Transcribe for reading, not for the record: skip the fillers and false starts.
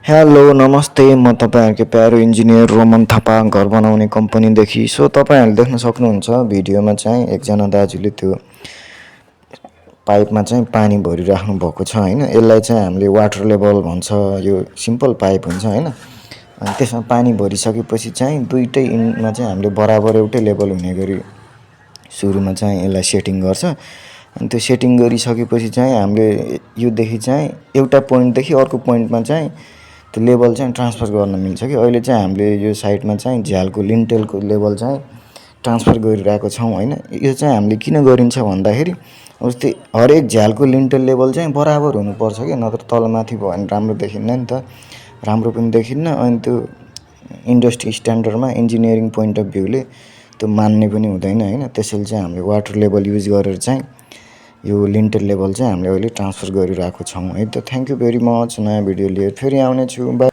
Hello नमस्ते म तपाईँहरूको प्यारो इन्जिनियर रोमन थापा घर बनाउने कम्पनीदेखि। सो तपाईँहरूले देख्न सक्नुहुन्छ भिडियोमा चाहिँ एकजना दाजुले त्यो पाइपमा चाहिँ पानी भरिराख्नु भएको छ हैन। यसलाई चाहिँ हामीले वाटर लेभल भन्छ। यो सिम्पल पाइप हुन्छ हैन। अनि त्यसमा पानी भरिसकेपछि चाहिँ दुईटै इन्डमा चाहिँ हामीले बराबर एउटै लेभल हुने गरी सुरुमा चाहिँ यसलाई सेटिङ गर्छ। अनि त्यो सेटिङ गरिसकेपछि चाहिँ हामीले योदेखि चाहिँ एउटा पोइन्टदेखि अर्को पोइन्टमा चाहिँ त्यो लेभल चाहिँ ट्रान्सफर गर्न मिल्छ कि। अहिले चाहिँ हामीले यो साइडमा चाहिँ झ्यालको लिन्टेलको लेभल चाहिँ ट्रान्सफर गरिरहेको छौँ हैन। यो चाहिँ हामीले किन गरिन्छ भन्दाखेरि जस्तै हरेक झ्यालको लिन्टेल लेभल चाहिँ बराबर हुनुपर्छ कि, नत्र तलमाथि भयो भने राम्रो देखिन्न नि त, राम्रो पनि देखिन्न। अनि त्यो इन्डस्ट्री स्ट्यान्डर्डमा इन्जिनियरिङ पोइन्ट अफ भ्यूले त्यो मान्ने पनि हुँदैन हैन। त्यसैले चाहिँ हामीले वाटर लेभल युज गरेर चाहिँ यो लिन्टेल लेभल चाहिँ हामीले अहिले ट्रान्सफर गरिरहेको छौँ है त। Thank you very much. नयाँ भिडियो लिएर फेरि आउने छु। बाई।